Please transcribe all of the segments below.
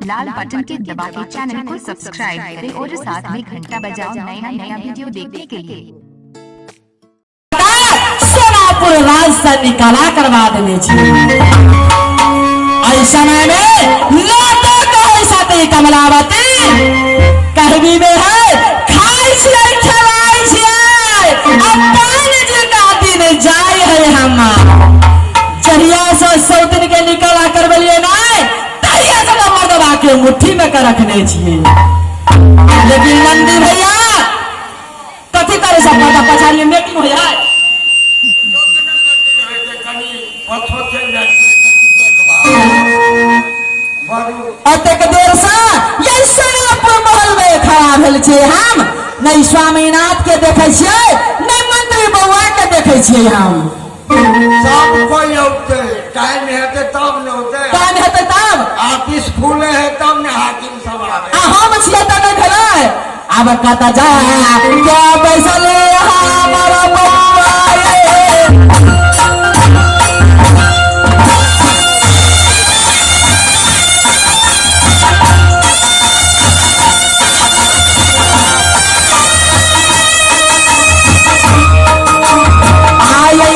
लाल button के दबा के चैनल को सब्सक्राइब करें और साथ में घंटा बजाओ नया नया वीडियो देखने के लिए। सोनापुर राज से निकाला करवा देने छी। एहि समय में लातो कहै सती कमलावती कहबी में है, खाइ छियै खेलाइ छियै आ पानि जिनका दिन जाय है। हमार जहिया से सौतिन के निकाला करबलियै नहि तहिया से मर्दबा के मुट्ठी में के रखने छियै। लेकिन नंदी भैया कथी करे सब पर्दा पछाड़ी में मीटिंग हो जाए। अतेक देर से यही सोनापुर महल में खड़ा भेल छियै हम। नहि स्वामीनाथ के देखै छियै, नहि मंत्री बौआ के देखै छियै हम। सब कोई औते, टाइम हेतै तब ने औते। टाइम हेतै तब। ऑफिस खुले है तब ने हाकिम सब आवे। आ हम छियै तऽ नहि भेलै। आब कतऽ जा क्या बैसल हमर बौआ रे? आयै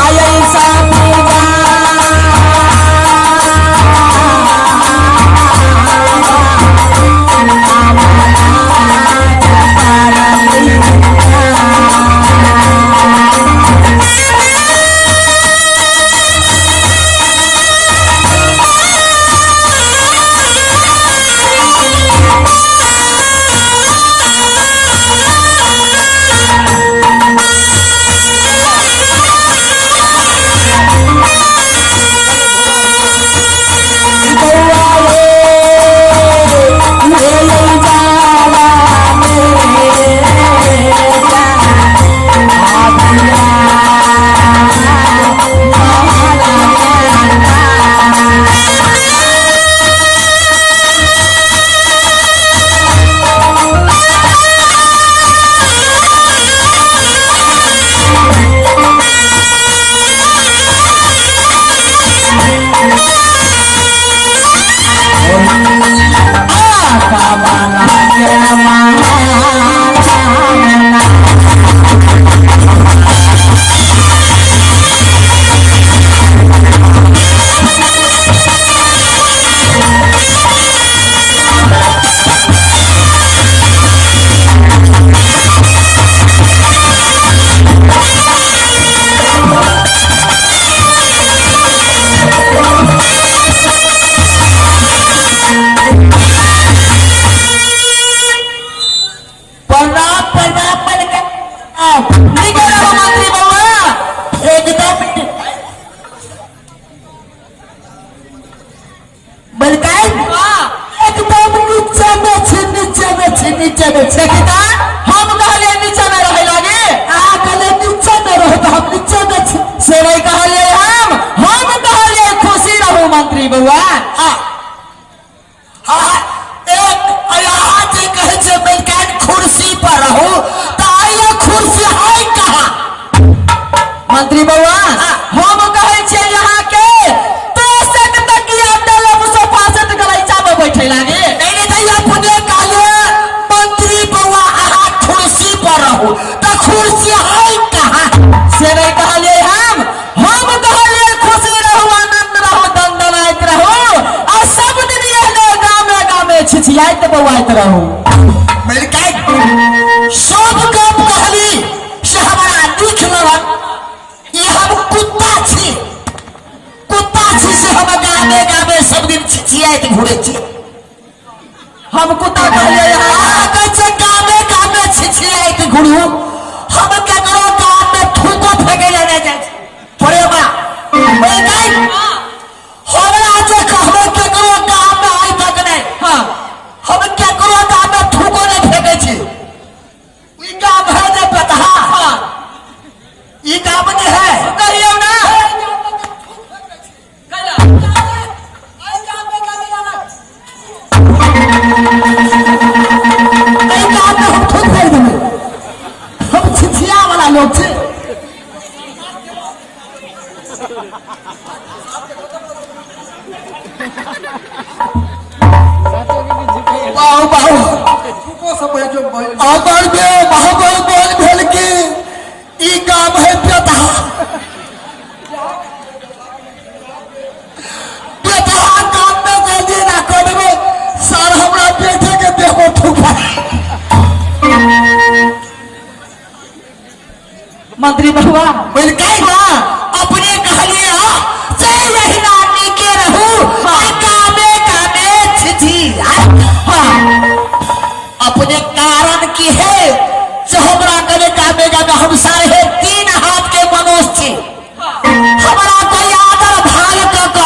आयै साथी। बौआ रे, हे यै जाला मेरे जा, आबिया प्रणाम प्रणाम मलका। निकल रहो मंत्री बौआ। एकदम मलकाइन, एकदम नीचे में छी, नीचे में छी, नीचे में छी। देखी तऽ हम कहलियै नीचा में रहै लागे। आ कहले नीचे में रहो तऽ हम नीचे में छी। से नहि कहलियै हम। हम कहलियै खुशी रहू मंत्री बौआ। हाँ हाँ, एक अहाँ जे कहै छै मलकाइन कुर्सी पर रहू तऽ आइयो कुर्सी है कहाँ? मंत्री बौआ, हम कहै छियै अहाँके तोशक तकिया देलब सोफा से। छिछियाइत बौआइत रहू। मलिकाइन सब गप कहली से हमरा नीक लगल। ई हम कुत्ता छी, कुत्ता छी से हम गामे गामे सब दिन छिछियाइत घुरै छी। हम कुत्ता कहलियै अहाँ? अहाँ कहै छियै गामे गामे छिछियाइत घुरू, हम केकरो गाम में थूको फेकै लए नहि जाइ छी। थोड़े बा मलिकाइन हमरा जे कहबै केकरो गाम में आइ तक नहि, हाँ हम केकरो गाम में थूको नहि फेकै छी। ई गाम है जे बेतहा, हाँ ई गाम नहि है। कहियौ ना। एहि गाम में हम थूक फेंक देबै, हम छिछिया वाला लोग छी। बाहु बाहु थूको सब है जो बैल। अगर बे महाबर बोल भेल की ई गाम है बेतहा, बेतहा गाम में जल्दी ना कर देबै सर, हमरा बेटे के देहो थूका। मंत्री बउआ बोलकै अपने कहलिए से यहिना नीके रहू आ गामे गामे छिछी। हाँ अपने कारण की है जे हमरा कने गामे गामे हम 3.5 हाथ के मनुष्य छी, हमरा कोई आदर भाल क क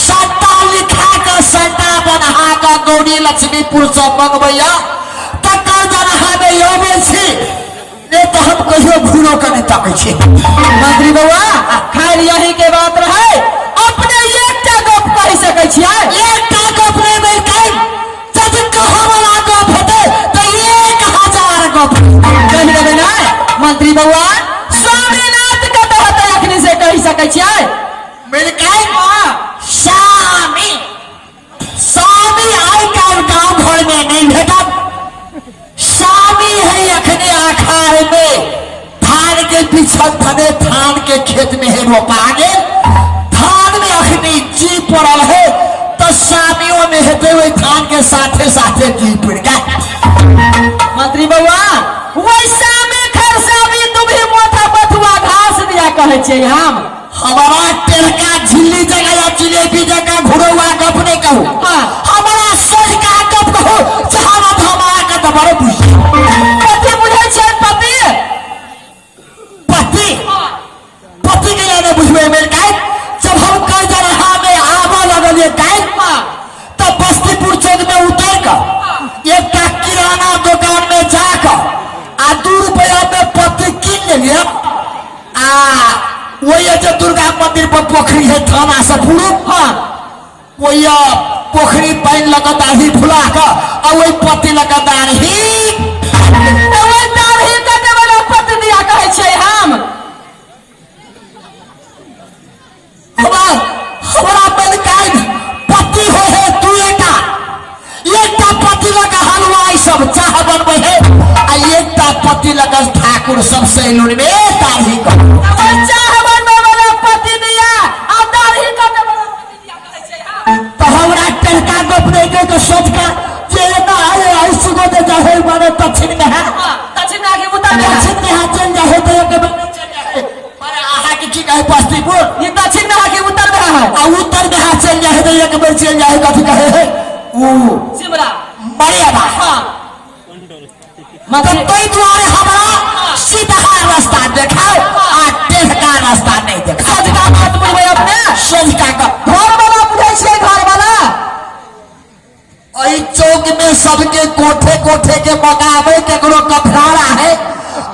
सट्टा लिखा क सट्टा बन्हा क गौरी लक्ष्मीपुर से मंगबैया तकर जनहा में अबै छी, नहीं तो हम कहियो घूरो के नहीं तकै छी। मंत्री बउआ खैर यही के बात रहे, अपने एकटा गप कहि सकै छियै? एकटा गप नहीं मिलकै, जब कहऽ वाला गप हेतै तऽ 1000 गप कहि देबै ना। मंत्री बउआ स्वामीनाथ कतऽ हेतै अखनी से कहि सकै छियै? मिलकै। हाँ स्वामी स्वामी आइ काल्हि गाँव घर में नहीं भेटत। स्वामी है अखने आखाड़ में धान के पीछे धने धान के खेत में है रोपा गेल, धान में अखनी जी पड़ल है तो स्वामियों में हेतै ओहि धान के साथे साथे जी पड़ गए। मंत्री बउआ वैसा में खरसावी तुम्ही माथा बथुआ घास दिया कहै छियै हम। हमारा टेरका झिल्ली जगह या जिलेबी जगह घुरौआ गप नहीं कहू, हाँ। हमारा सोझका गप कहू, जहाँ हमारा का दबारो बुझ। कथी बुझै छियै पति? पति पति के जाने बुझबे मेरे काय, जब हम कर्ज रहा में आबऽ लगलियै काय हाँ तब बस्तीपुर चौक में उतर कर एक किराना दुकान में जाकर आ 2 रुपया में पत्ती कीन लेलियै आ वही जे दुर्गा मंदिर पर पोखरी है थाना से पूर्व, हाँ वही पोखरी पानि लऽ कऽ दाढ़ी फुला कऽ आ वही पत्ती लऽ कऽ दाढ़ी तऽ ओहि दाढ़ी कटे वाला पत्ती दिया कहै छियै हम। हमरा हमरा मलिकाइन पत्ती हो है 2टा, एकटा पत्ती लऽ कऽ हलवाई सब चाह बनबै है आ एकटा पत्ती लऽ कऽ ठाकुर सब सैलून में दाढ़ी कऽ। ओहि चाह बनबै वाला पत्ती दिया आ दाढ़ी कटे वाला पत्ती दिया कहै छियै हम। तऽ हमरा टहका गप नहि कहै तऽ सोचका जे एना आइ आइ सुगो दे जाहे माने दक्षिण में है। हाँ दक्षिण में आगे उतर में है। दक्षिण में है चल जाहे तऽ एक बेर नहि चल जाहे। माने अहाँके की कहै बस्तीपुर? ई दक्षिण में है कि उत्तर में है? आ उत्तर में है चल जाहे तऽ एक बेर चल जाहे कथी कहै है ऊ सिमरा मरियाबा। हाँ तऽ ताहि दुआरे हमरा सीधा रास्ता देखाउ आ टेढ़का रास्ता नहि देखाउ। सोझका बात बुझबै अपने? सोझका गप। घर वाला बुझै छियै घर वाला? एहि चौक में सबके कोठे कोठे के मकाबै केकरो कफरारा है,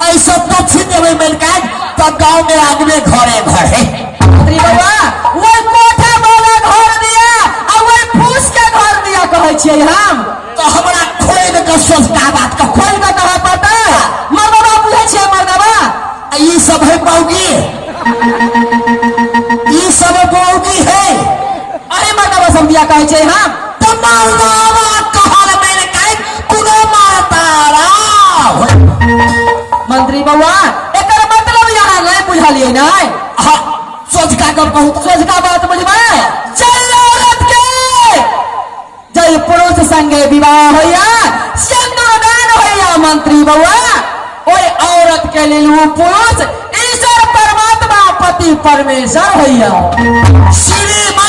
ऐसा दक्षिण देबै मेलकाज तऽ गाँव में आदमी घरे घर है। मंत्री बउआ वही कोठा वाला घर दिया आ वही फूस के घर दिया कहै छियै हम। तऽ हमरा खोलि कऽ सोझका बात कहू। खोलि कऽ कहऽ पड़तै? मर्दबा बुझै छियै मर्दबा? ई सब है मौगी, ई सब मौगी है। अरे मर्दबा सब दिया कहै छियै हम। तऽ मर्दबा कहल मेलकाज कोनो मर्दारा होय। मंत्री बउआ एकर मतलब यहाँ नहि बुझलियै नहि? हाँ सोझका गप कहू तऽ। सोझका बात बुझबै? जय औरत के जय पुरुष संगे विवाह होइया, सिंदूरदान होइया मंत्री बउआ, ओहि औरत के लेल वो पुरुष ईश्वर परमात्मा पति परमेश्वर होइया। श्रीमान